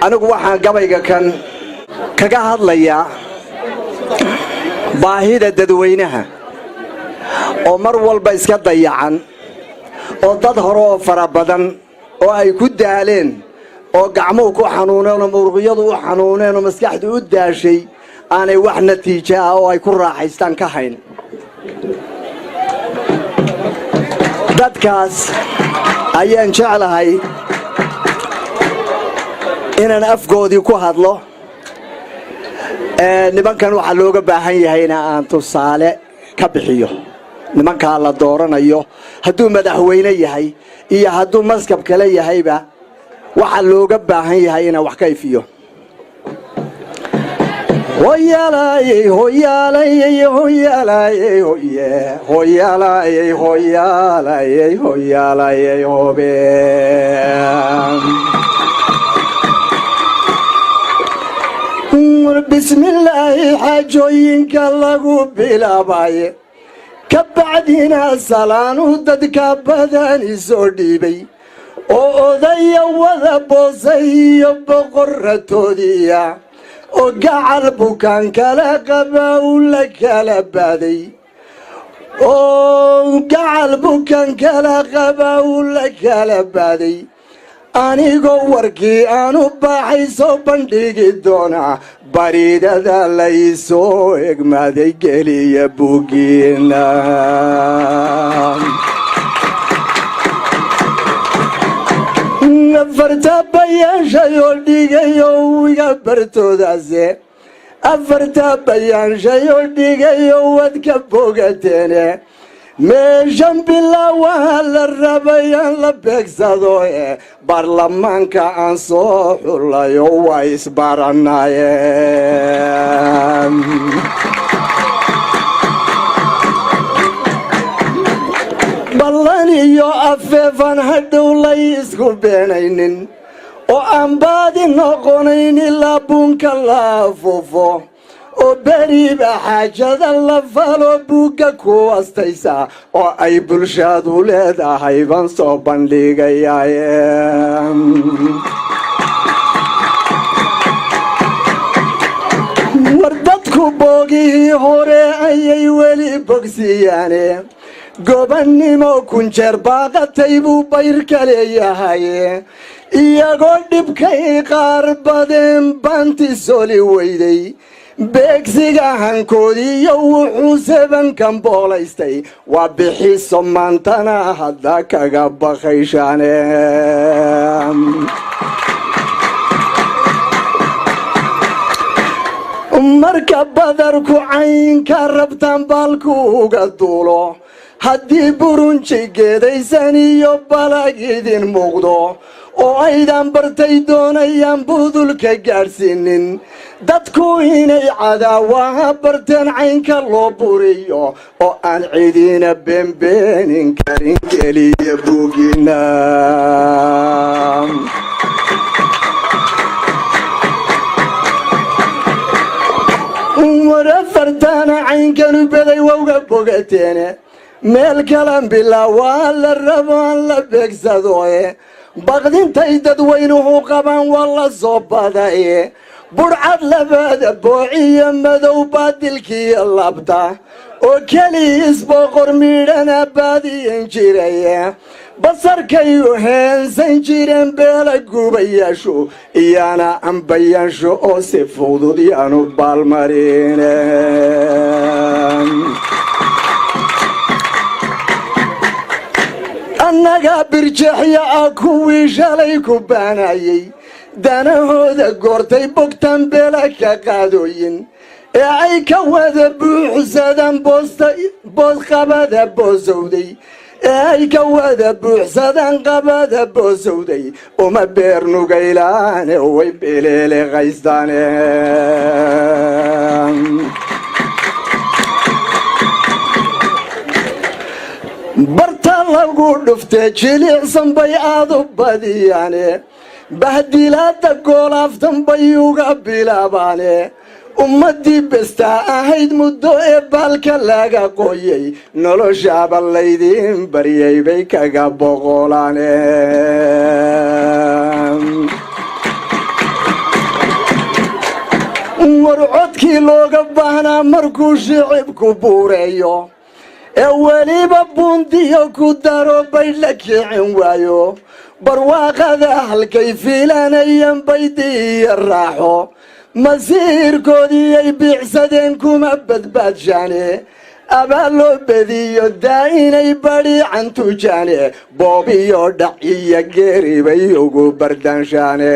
Anigu waxaan gabayga kan kaga hadlayaa baahida dadweynaha oo mar walba iska dayacan, oo dad hore oo fara badan oo ay ku daaleen oo gacmuhu ku xanuuneen oo muruqyadu u xanuuneen oo maskaxdu u daashay aanay wax natiijo ah oo ay ku raaxaystaan ka hayn. Dadkaas ayaan jeclahay inaan afkoodii ku hadlo. Nimankan waxaa looga baahan yahayna aan tusaale ka bixiyo. Nimankaa la dooranayo, hadduu madaxweyne yahay iyo hadduu maskab kale yahayba, waxaa looga baahan yahay inaan wax ka ifiyo. Hoyaalayey, hoyaalayey, hoyaalayey, hoye, hoyaalayey, hoyaalayey, hoyaalayey, hobe. Bismillaahi xaajooyinka lagu bilaabaye, ka bacdina salaanu dadka badani soo dhiibay oo odaya wada boosay iyo boqoratoodiya oo gacal bukaan kala qaba u la kala baaday, oo gacal bukaan kala qaba u la kala baaday. Anigoo warkii aanu baaxay soo bandhigi doonaa bariidada laysoo egmaaday geliya bugiina. Afarta bayaanshay oo dhigayo iga bartoodaase, afarta bayaanshay oo dhigayo waad ka bogateene. Meeshan bilaawaha la rabayaan la beegsado e baarlamaanka aan soo xulayo waa isbaranaye. Ballan iyo afeefan hadhow lay isku beenaynin oo aan baadi noqonayn ilaa buunka la afuufo oo beriba xaajada la falo buugga ku astaysa oo ay bulshadu leedahay baan soo bandhigayaye. War dadku boogihii hore ayay weli bogsiiyaane, gobannimo kunjeer baaqatay buu bayrka leeyahaye. Iyagoo dhibkay qaar badeen baanti soli weyday, beegsiga hankoodiiyo wuxuu sebankan boolaystay waa bixiso maantana hadda kaga bakayshaane. Marka badarku caynka rabtaan baalku uga duulo, haddii burunji geedaysan iyo balag idin muuqdo oo aydan bartay doonayaan budulka gaadhsiinin, dadku inay cadaawaha barteen caynka loo buriyo oo aan cidina beenbeenin karin geliya bugina. War afartaana caynkanu beday wawga bogateene, meel kalan bilaawaa la rabo aan la beegsadoe. Baqdintay dadweynuhu qabaan waa la soo badaye, budhcad labada boociyo madow baadilkiiyo labta oo keligiis boqor miidhana baadiyan jiraye. Basarkay u heensan jireen beela gubayaashu iyaana ambayaashu oo si fudud yaanu baalmarine. Annaga birjeexya ah kuwii shalay ku baanayey danahooda goortay bogtan beela ka qaadooyin ee ay ka wada buuxsadaan boos qabada boosowday, ee ay ka wada buuxsadaan qabada boosowday, uma beer nugaylaane way beleeleqaystaane. Barta lagu dhuftee jilicsan bay aad u badiyaane, bahdilaada goolaaftan bay uga bilaabaane. Ummaddii bestaa ahayd muddo ee baalka laga qoyay noloshaaba laydiin baryay bay kaga boqolaane. War codkii looga baahnaa markuu shicibku buureeyo, ee weliba buundiyo ku daro baydh la kicin waayo, barwaaqada halkay fiilanayeen baydiiyo raaxo, masiirkoodii ay biicsadeen kuma badbaadshaane. Abaal loo bediyo daa inay badhiican tujaane, boob iyo dhac iyo geeri bay ugu bardaanshaane.